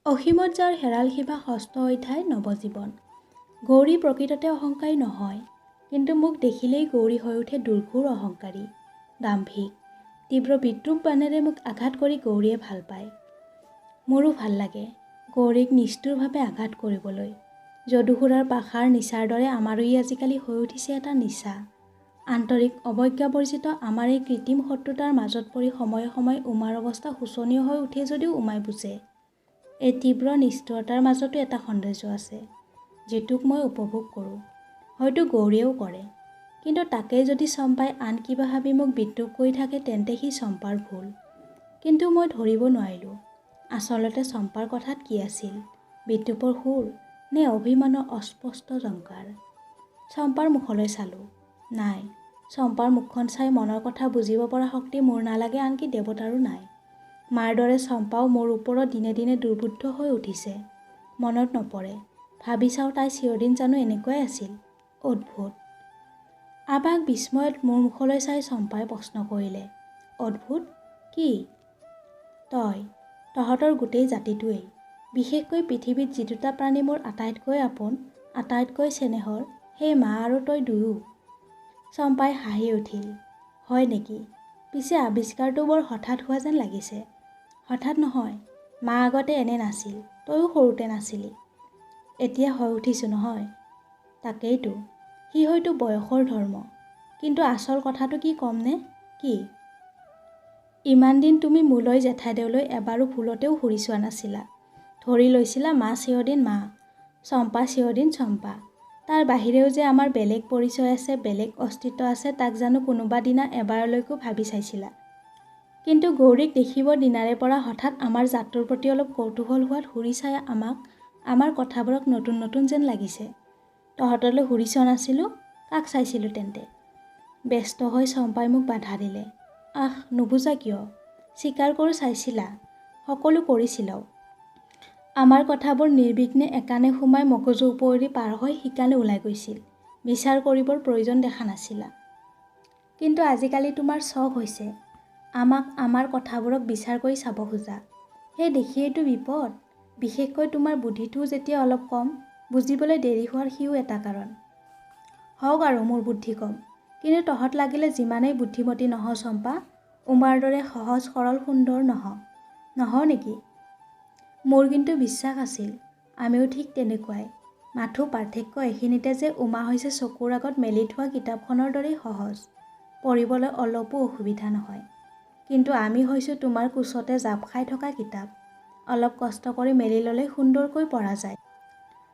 অসীমত যাৰ হেৰাল সীমা ষষ্ঠ অধ্যায় নৱজীৱন। গৌৰী প্ৰকৃততে অহংকাৰী নহয়, কিন্তু মোক দেখিলেই গৌৰী হৈ উঠে দুৰ্ঘোৰ অহংকাৰী, দাম্ভিক। তীব্ৰ বিদ্ৰূপ বাণেৰে মোক আঘাত কৰি গৌৰীয়ে ভাল পায়। মোৰো ভাল লাগে গৌৰীক নিষ্ঠুৰভাৱে আঘাত কৰিবলৈ। যদুসুৰাৰ পাশাৰ নিচাৰ দৰে আমাৰো ই আজিকালি হৈ উঠিছে এটা নিচা। আন্তৰিক অৱজ্ঞাবৰ্জিত আমাৰ এই কৃত্ৰিম শত্ৰুতাৰ মাজত পৰি সময়ে সময়ে উমাৰ অৱস্থা শোচনীয় হৈ উঠে যদিও উমাই বুজে এই তীব্ৰ নিষ্ঠুৰতাৰ মাজতো এটা সৌন্দৰ্য আছে, যিটোক মই উপভোগ কৰোঁ। হয়তো গৌৰীয়েও কৰে। কিন্তু তাকেই যদি চম্পাই আন কিবা ভাবি মোক বিদ্ৰূপ কৰি থাকে তেন্তে সি চম্পাৰ ভুল। কিন্তু মই ধৰিব নোৱাৰিলোঁ আচলতে চম্পাৰ কথাত কি আছিল, বিদ্ৰূপৰ সুৰ নে অভিমানৰ অস্পষ্ট জংকাৰ। চম্পাৰ মুখলৈ চালোঁ। নাই, চম্পাৰ মুখখন চাই মনৰ কথা বুজিব পৰা শক্তি মোৰ নালাগে, আনকি দেৱতাৰো নাই। মাৰ দৰে চম্পাও মোৰ ওপৰত দিনে দিনে দুৰ্বোধ্য হৈ উঠিছে। মনত নপৰে, ভাবি চাওঁ তাই চিৰদিন জানো এনেকুৱাই আছিল? অদ্ভুত। আবাক বিস্ময়ত মোৰ মুখলৈ চাই চম্পাই প্ৰশ্ন কৰিলে, অদ্ভুত কি? তই, তহঁতৰ গোটেই জাতিটোৱেই। বিশেষকৈ পৃথিৱীত যি দুটা প্ৰাণী মোৰ আটাইতকৈ আপোন, আটাইতকৈ চেনেহৰ, সেই মা আৰু তই দুয়ো। চম্পাই হাঁহি উঠিল। হয় নেকি? পিছে আৱিষ্কাৰটো বৰ হঠাৎ হোৱা যেন লাগিছে। হঠাৎ নহয়, মা আগতে এনে নাছিল, তয়ো সৰুতে নাছিলি। এতিয়া হৈ উঠিছোঁ নহয়? তাকেইতো, সি হয়তো বয়সৰ ধৰ্ম। কিন্তু আচল কথাটো কি ক'মনে? কি? ইমান দিন তুমি মোলৈ জেঠাইদেউলৈ এবাৰো ভুলতেও ঘূৰি চোৱা নাছিলা। ধৰি লৈছিলা মা চিৰদিন মা, চম্পা চিৰদিন চম্পা। তাৰ বাহিৰেও যে আমাৰ বেলেগ পৰিচয় আছে, বেলেগ অস্তিত্ব আছে, তাক জানো কোনোবা দিনা এবাৰলৈকো ভাবি চাইছিলা? কিন্তু গৌৰীক দেখিবৰ দিনাৰে পৰা হঠাৎ আমাৰ জাতটোৰ প্ৰতি অলপ কৌতূহল হোৱাত ঘূৰি চাই আমাক, আমাৰ কথাবোৰক নতুন নতুন যেন লাগিছে। তহঁতলৈ ঘূৰি চোৱা নাছিলোঁ, কাক চাইছিলোঁ তেন্তে? ব্যস্ত হৈ চম্পাই মোক বাধা দিলে। আহ, নুবুজা কিয়? স্বীকাৰ কৰোঁ চাইছিলা, সকলো কৰিছিলাও। আমাৰ কথাবোৰ নিৰ্বিঘ্নে একাণে সোমাই মগজুৰ ওপৰেদি পাৰ হৈ সিকাণে ওলাই গৈছিল। বিচাৰ কৰিবৰ প্ৰয়োজন দেখা নাছিলা। কিন্তু আজিকালি তোমাৰ চখ হৈছে আমাক, আমাৰ কথাবোৰক বিচাৰ কৰি চাব খোজা। সেই দেখিয়েইতো বিপদ। বিশেষকৈ তোমাৰ বুদ্ধিটোও যেতিয়া অলপ কম, বুজিবলৈ দেৰি হোৱাৰ সিও এটা কাৰণ। হওক আৰু মোৰ বুদ্ধি কম, কিন্তু তহঁত লাগিলে যিমানেই বুদ্ধিমতী নহ চম্পা, উমাৰ দৰে সহজ সৰল সুন্দৰ নহ। নহওঁ নেকি? মোৰ কিন্তু বিশ্বাস আছিল আমিও ঠিক তেনেকুৱাই। মাথো পাৰ্থক্য এইখিনিতে যে উমা হৈছে চকুৰ আগত মেলি থোৱা কিতাপখনৰ দৰেই সহজ, পঢ়িবলৈ অলপো অসুবিধা নহয়। কিন্তু আমি হৈছোঁ তোমাৰ কোঁচতে জাপ খাই থকা কিতাপ, অলপ কষ্ট কৰি মেলি ল'লেই সুন্দৰকৈ পঢ়া যায়।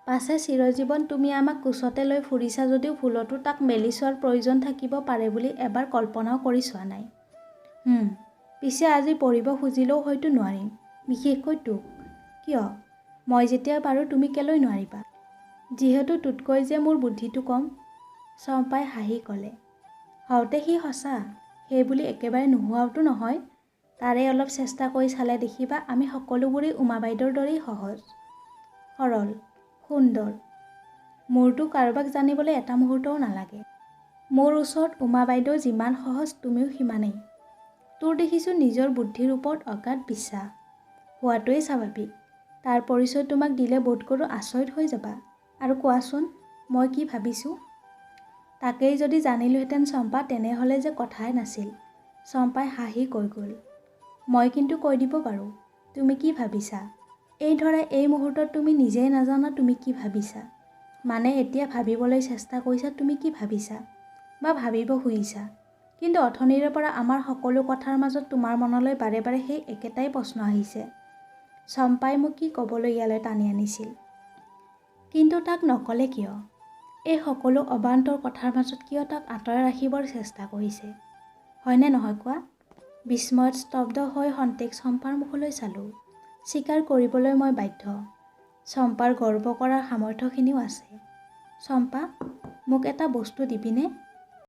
পাছে চিৰজীৱন তুমি আমাক কোঁচতে লৈ ফুৰিছা যদিও ভুলতো তাক মেলি চোৱাৰ প্ৰয়োজন থাকিব পাৰে বুলি এবাৰ কল্পনাও কৰি চোৱা নাই। পিছে আজি পঢ়িব খুজিলেও হয়তো নোৱাৰিম, বিশেষকৈ তোক। কিয়? মই যেতিয়া পাৰোঁ তুমি কেলৈ নোৱাৰিবা? যিহেতু তোতকৈ যে মোৰ বুদ্ধিটো কম। চম্পাই হাঁহি ক'লে, হওঁতে সি সঁচা, সেইবুলি একেবাৰে নোহোৱাওতো নহয়। তাৰে অলপ চেষ্টা কৰি চালে দেখিবা আমি সকলোবোৰেই উমা বাইদেউৰ দৰেই সহজ, সৰল, সুন্দৰ। মোৰতো কাৰোবাক জানিবলৈ এটা মুহূৰ্তও নালাগে। মোৰ ওচৰত উমা বাইদেউ যিমান সহজ তুমিও সিমানেই। তোৰ দেখিছোঁ নিজৰ বুদ্ধিৰ ওপৰত অগাধ বিশ্বাস হোৱাটোৱেই স্বাভাৱিক। তাৰ পৰিচয় তোমাক দিলে বোধকৰোঁ আচৰিত হৈ যাবা। আৰু কোৱাচোন, মই কি ভাবিছোঁ? তাকেই যদি জানিলোহেঁতেন চম্পা, তেনেহ'লে যে কথাই নাছিল। চম্পাই হাঁহি কৈ গ'ল, মই কিন্তু কৈ দিব পাৰোঁ তুমি কি ভাবিছা। এই ধৰা এই মুহূৰ্তত তুমি নিজেই নাজানা তুমি কি ভাবিছা, মানে এতিয়া ভাবিবলৈ চেষ্টা কৰিছা তুমি কি ভাবিছা বা ভাবিব খুজিছা। কিন্তু অথনিৰে পৰা আমাৰ সকলো কথাৰ মাজত তোমাৰ মনলৈ বাৰে বাৰে সেই একেটাই প্ৰশ্ন আহিছে, চম্পাই মোক কি ক'বলৈ ইয়ালৈ টানি আনিছিল? কিন্তু তাক নক'লে কিয়? এই সকলো অবান্তৰ কথাৰ মাজত কিয় তাক আঁতৰাই ৰাখিবৰ চেষ্টা কৰিছে? হয়নে নহয় কোৱা? বিস্ময়ত স্তব্ধ হৈ সন্তেক চম্পাৰ মুখলৈ চালোঁ। স্বীকাৰ কৰিবলৈ মই বাধ্য, চম্পাৰ গৰ্ব কৰাৰ সামৰ্থ্যখিনিও আছে। চম্পা, মোক এটা বস্তু দিবিনে?